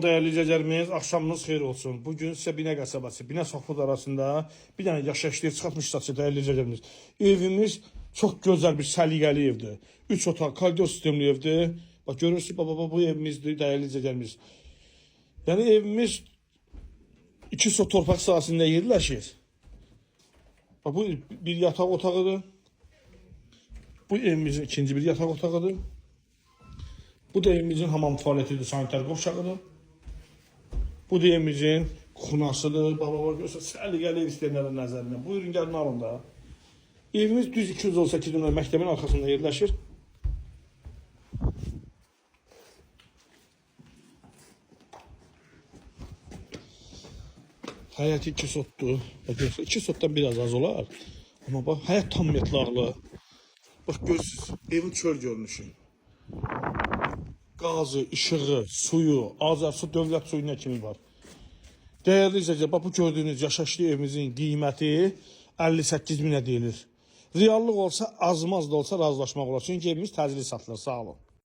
Dəyərli izləyicilərimiz, axşamınız xeyir olsun. Bu gün sizə Binə qəsəbəsi, Binə Sofod arasında bir dənə yaşayışlı ev çıxartmış satışa dəyərli izləyicilərimiz. Evimiz çox gözəl bir səliqəli evdir. 3 otaq, koridor sistemli evdir. Bax görürsünüz, baba, baba, bu evimizdir dəyərli izləyicilərimiz. Yəni evimiz 2 sot torpaq sahəsində yerləşir. Bax bu bir yataq otağıdır. Bu evimizin ikinci bir yataq otağıdır. Bu da evimizin hamam tualetidir, sanitar qovşağıdır. Bu da evimizin xunasıdır. Baba, baba, görürsə, səliqəli ev istəyənlərin nəzərinə. Buyurun, gəlin alın da. Evimiz düz 218 nömrə məktəbin arxasında yerləşir. Həyəti 2 sotdur. Bax, görürsən, 2 sotdan biraz az olar. Amma bax, həyət tam metlaqlı. Bax, görürsünüz, evin çöl görünüşü. Qazı, işığı, suyu, Azərsu dövlət suyu nə kimi var. Dəyərli izləyicilər, bax bu gördüyünüz yaşayışlı evimizin qiyməti 58 minə deyilir. Reallıq olsa, azmaz da olsa razılaşmaq olar. Çünki evimiz təcili satılır. Sağ olun.